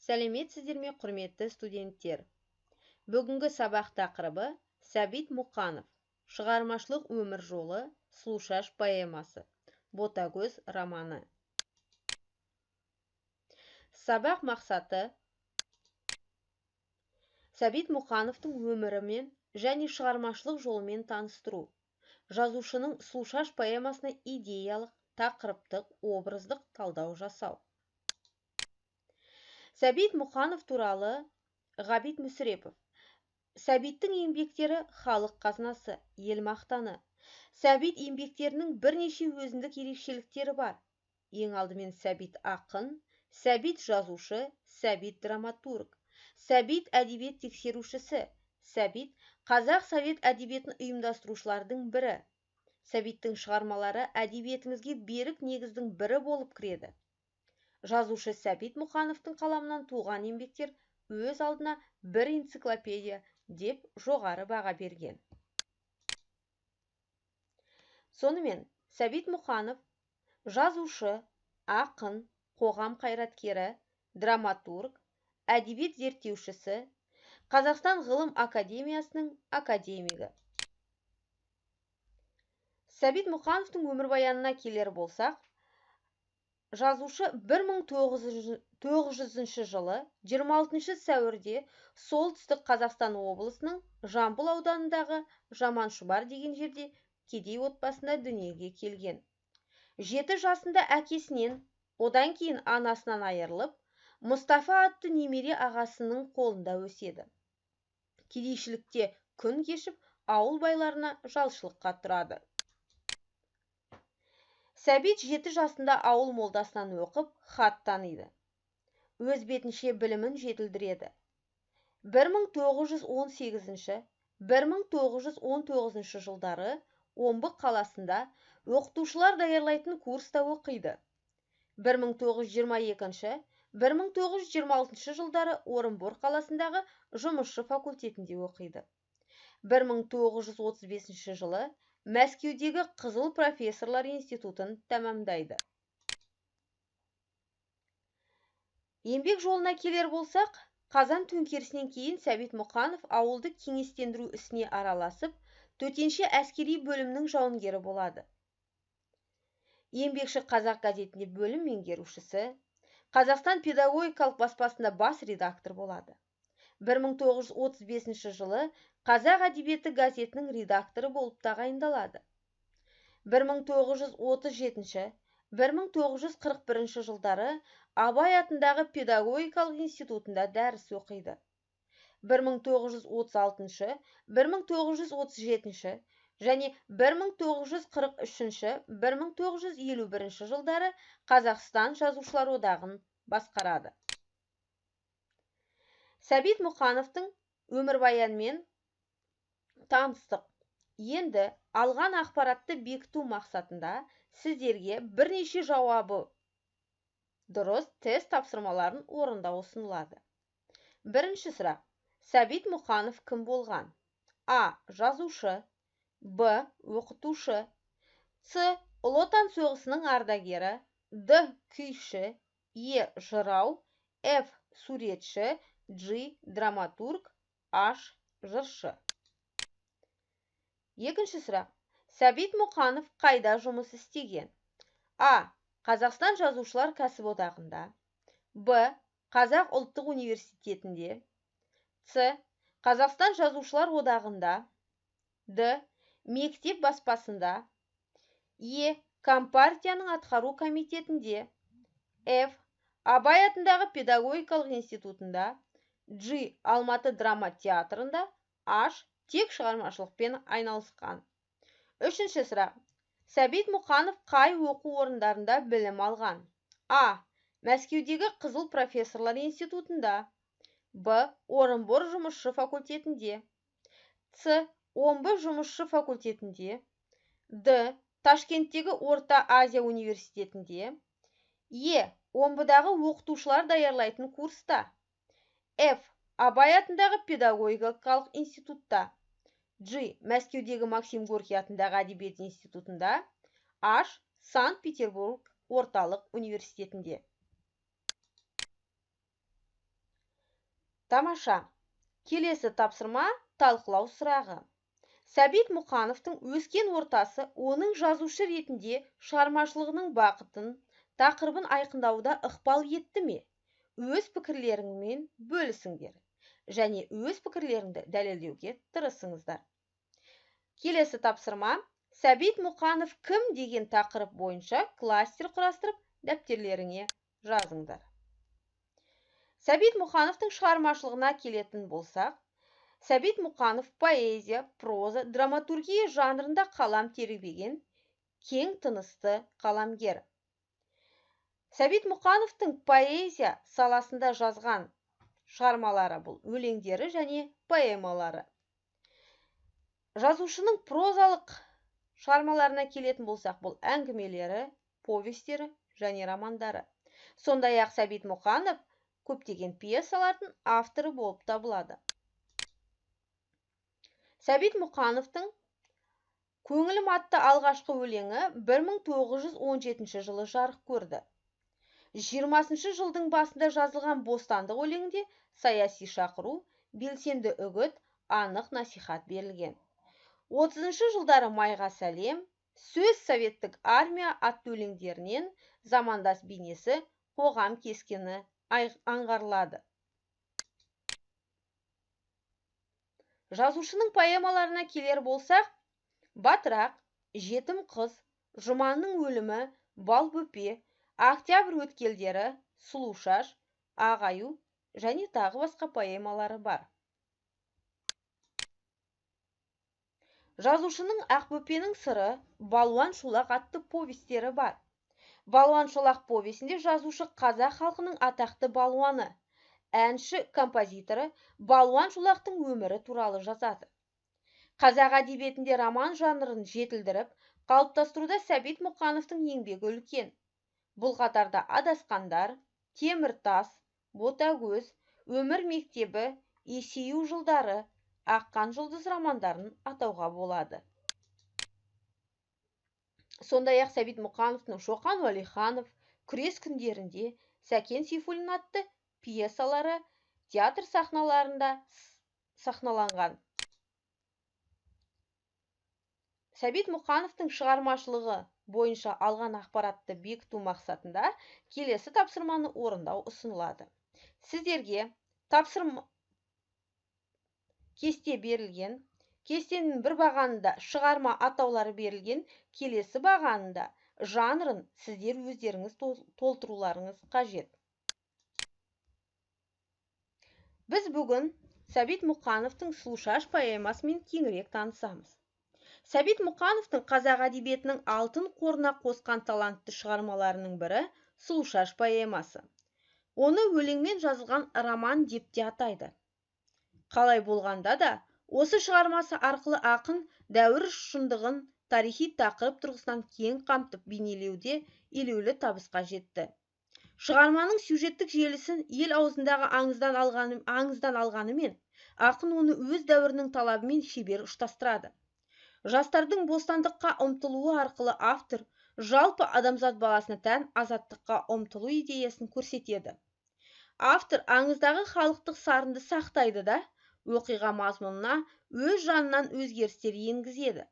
Сәлеметсіздер ме, құрметті студенттер! Бүгінгі сабақ тақырыбы Сәбит Мұқанов, шығармашылық өмір жолы, Сұлушаш поэмасы, Ботагөз романы. Сабақ мақсаты: Сәбит Мұқановтың өмірімен және шығармашылық жолымен таныстыру, жазушының Сұлушаш поэмасына идеялық, тақырыптық, образдық талдау жасау. Сәбит Мұқанов туралы Ғабит Мүсірепов. Сәбиттің еңбектері халық қазынасы, ел мақтаны. Сәбит еңбектерінің бірнеше өзіндік ерекшеліктері бар. Ең алдымен Сәбит ақын, Сәбит жазушы, Сәбит драматург, Сәбит әдебиет тексерушісі, Сәбит қазақ совет әдебиетін ұйымдастырушылардың бірі. Сәбиттің шығармалары әдебиетімізге берік негіздің бірі болып кіреді. Жазушы Сәбит Мұқановтың қаламынан туған еңбектер өз алдына бір энциклопедия деп жоғары баға берген. Сонымен, Сәбит Мұқанов жазушы, ақын, қоғам қайраткері, драматург, әдебиет зерттеушісі, Қазақстан ғылым академиясының академигі. Сәбит Мұқановтың өмірбаянына келер болсақ, жазушы 1900 жылы 26 сәуірде Солтүстік Қазақстан облысының Жамбыл ауданындағы Жаманшұбар деген жерде кедей отбасында дүниеге келген. 7 жасында әкесінен, одан кейін анасынан айырылып, Мұстафа атты немере ағасының қолында өседі. Кедейшілікте күн кешіп, ауыл байларына жалшылыққа тұрады. Сәбит 7 жасында ауыл молдасынан оқып, хат таниды. Өз бетінше білімін жетілдіреді. 1918-1919 жылдары Омбы қаласында оқытушылар даярлайтын курста оқиды. 1922-1926 жылдары Орынбор қаласындағы жұмысшы факультетінде оқиды. 1935 жылы Мәскеудегі Қызыл профессорлар институтын тәмамдайды. Еңбек жолына келер болсақ, Қазан төңкерісінен кейін Сәбит Мұқанов ауылды кеңестендіру ісіне араласып, төтенше әскери бөлімнің жауынгері болады. Еңбекші қазақ газетінде бөлім меңгерушісі, Қазақстан педагогикалық баспасында бас редактор болады. 1935 жылы Қазақ әдебиеті газетінің редакторы болып тағайындалады. 1937-1941 жылдары Абай атындағы педагогикалық институтында дәріс оқиды. 1936-1937 және 1943-1951 жылдары Қазақстан Жазушылар одағын басқарады. Сәбит Мұқановтың өмірбаянымен таныстық. Енді алған ақпаратты бекіту мақсатында сіздерге бірнеше жауабы дұрыс тест тапсырмаларын орындау ұсынылады. Бірінші сұрақ. Сәбит Мұқанов кім болған? А. Жазушы, Б. Оқытушы, С. Ұлы Отан соғысының ардагері, Д. Күйші, Е. Жырау, Ф. Суретші, G. Драматург, H. Жыршы. Екінші сұрақ. Сәбит Мұқанов қайда жұмыс істеген? А. Қазақстан жазушылар кәсіподағында, Б. Қазақ ұлттық университетінде, С. Қазақстан жазушылар одағында, Д. Мектеп баспасында, Е. Компартияның атқару комитетінде, Ф. Абай атындағы педагогикалық институтында, G. Алматы драма театрында, H. Тек шығармашылықпен айналысқан. Үшінші сұрақ. Сәбит Мұқанов қай оқу орындарында білім алған? А. Мәскеудегі Қызыл профессорлар институтында, Б. Орынбор жұмысшы факультетінде, С. Омбы жұмысшы факультетінде, Д. Ташкенттегі Орта Азия университетінде, Е. Омбыдағы оқытушылар даярлайтын курста, Ф. Абай атындағы педагогикалық институтта, G. Мәскеудегі Максим Горький атындағы әдебиет институтында, H. Санкт-Петербург орталық университетінде. Тамаша. Келесі тапсырма талқылау сұрағы. Сәбит Мұқановтың өскен ортасы оның жазушы ретінде шығармашылығының бағытын, тақырыбын айқындауда ықпал етті ме? Өз пікірлеріңмен бөлісіңдер және өз пікірлеріңді дәлелдеуге тырысыңыздар. Келесі тапсырма Сәбит Мұқанов кім деген тақырып бойынша кластер құрастырып, дәптерлеріңе жазыңдар. Сәбит Мұқановтың шығармашылығына келетін болсақ, Сәбит Мұқанов поэзия, проза, драматургия жанрында қалам тербеген кең тынысты қаламгер. Сәбит Мұқановтың поэзия саласында жазған шығармалары бұл өлеңдері және поэмалары. Жазушының прозалық шығармаларына келетін болсақ, бұл әңгімелері, повестері және романдары. Сондай-ақ Сәбит Мұқанов көптеген пьесалардың авторы болып табылады. Сәбит Мұқановтың Көңілім атты алғашқы өлеңі 1917 жылы жарық көрді. 20 жылдың басында жазылған Бостандық өлеңінде саяси шақыру, белсенді үгіт, анық насихат берілген. 30 жылдары Майға сәлем, Сөз советтік армия атты өлеңдерінен замандас бейнесі, қоғам кескіні аңғарылады. Жазушының поэмаларына келер болсақ, Батырақ, Жетім қыз, Жұманның өлімі, Балбөпе, Октябрь өткелдері, Сұлушаш, Ақ аю және тағы басқа поэмалары бар. Жазушының Ақбөпенің сыры, Балуан Шолақ атты повестері бар. Балуан Шолақ повесінде жазушы қазақ халқының атақты балуаны, әнші композиторы Балуан Шолақтың өмірі туралы жазады. Қазақ әдебиетінде роман жанрын жетілдіріп, қалыптастыруда Сәбит Мұқановтың еңбегі үлкен. Бұл қатарда Адасқандар, Темір тас, Ботагөз, Өмір мектебі, Есею жылдары, Аққан жұлдыз романдарын атауға болады. Сондай-ақ Сәбит Мұқановтың Шоқан Уәлиханов, Күрес күндерінде, Сәкен Сейфуллин атты пьесалары театр сахналарында сахналанған. Сәбит Мұқановтың шығармашылығы бойынша алған ақпаратты бекіту мақсатында келесі тапсырманы орындау ұсынылады. Сіздерге тапсырма кесте берілген. Кестенің бір бағанында шығарма атаулары берілген, келесі бағанында жанрын сіздер өздеріңіз толтыруларыңыз қажет. Біз бүгін Сәбит Мұқановтың Сұлушаш поэмасымен кеңірек танысамыз. Сәбит Мұқановтың қазақ әдебиетінің алтын қорына қосқан талантты шығармаларының бірі Сұлушаш поэмасы. Оны өлеңмен жазылған роман деп те атайды. Қалай болғанда да, осы шығармасы арқылы ақын дәуір шындығын тарихи тақырып тұрғысынан кең қамтып бейнелеуде елеулі табысқа жетті. Шығарманың сюжеттік желісін ел аузындағы аңыздан алғанымен, ақын оны өз дәуірінің талабымен шебер ұштастырады. Жастардың бостандыққа ұмтылуы арқылы автор жалпы адамзат баласына тән азаттыққа ұмтылу идеясын көрсетеді. Автор аңыздағы халықтық сарынды сақтайды да, оқиға мазмұнына өз жанынан өзгерістер енгізеді.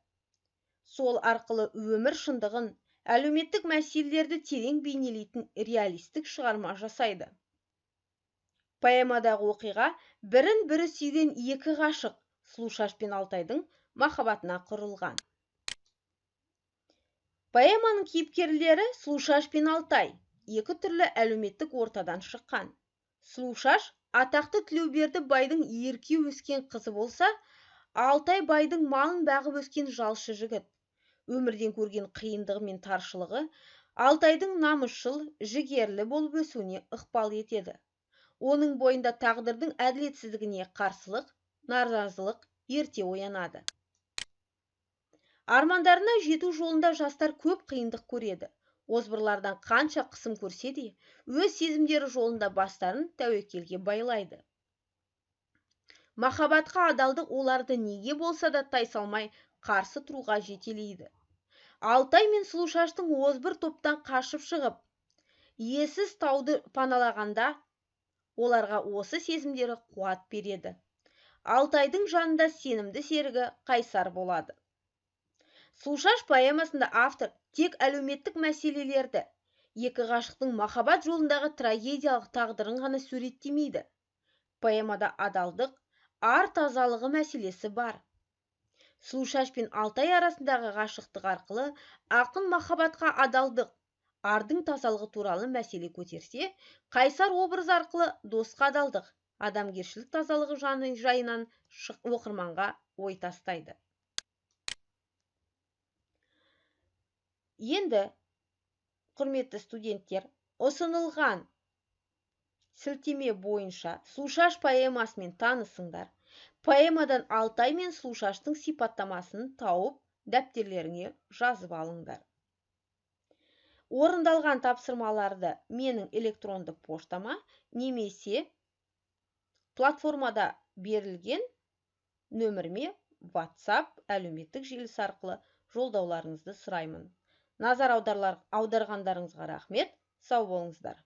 Сол арқылы өмір шындығын, әлеуметтік мәселелерді терең бейнелейтін реалистік шығарма жасайды. Поэмадағы оқиға бірін-бірі сүйген екі ғашық Сұлушаш пен Алтайдың махаббатына құрылған. Поэманың кейіпкерлері Сұлушаш пен Алтай екі түрлі әлеуметтік ортадан шыққан. Сұлушаш атақты Тілеуберді байдың ерке өскен қызы болса, Алтай байдың малын бағып өскен жалшы жігіт. Өмірден көрген қиындығы мен таршылығы Алтайдың намысшыл, жігерлі болып өсуіне ықпал етеді. Оның бойында тағдырдың әділетсіздігіне қарсылық, наразылық ерте оянады. Армандарына жету жолында жастар көп қиындық көреді. Озбырлардан қанша қысым көрсе де, өз сезімдері жолында бастарын тәуекелге байлайды. Махаббатқа адалдық оларды неге болса да тайсалмай қарсы тұруға жетелейді. Алтай мен Сұлушаштың озбыр топтан қашып шығып, иесіз тауды паналағанда, Оларға осы сезімдері қуат береді. Алтайдың жанында сенімді серігі Қайсар болады. Сұлушаш поэмасында автор тек әлеуметтік мәселелерді, екі ғашықтың махаббат жолындағы трагедиялық тағдырын ғана суреттемейді. Поэмада адалдық, ар тазалығы мәселесі бар. Сұлушаш пен Алтай арасындағы ғашықтық арқылы ақын махаббатқа адалдық, ардың тазалығы туралы мәселе көтерсе, Қайсар образы арқылы досқа адалдық, адамгершілік тазалығы жайынан оқырманға ой тастайды. Енді, құрметті студенттер, ұсынылған сілтеме бойынша Сұлушаш поэмасымен танысыңдар. Поэмадан Алтай мен Сұлушаштың сипаттамасын тауып, дәптерлеріңе жазып алыңдар. Орындалған тапсырмаларды менің электронды поштама немесе платформада берілген нөмірме WhatsApp әлеуметтік желісі арқылы жолдауларыңызды сұраймын. Назар аударғандарыңызға рахмет. Сау болыңыздар.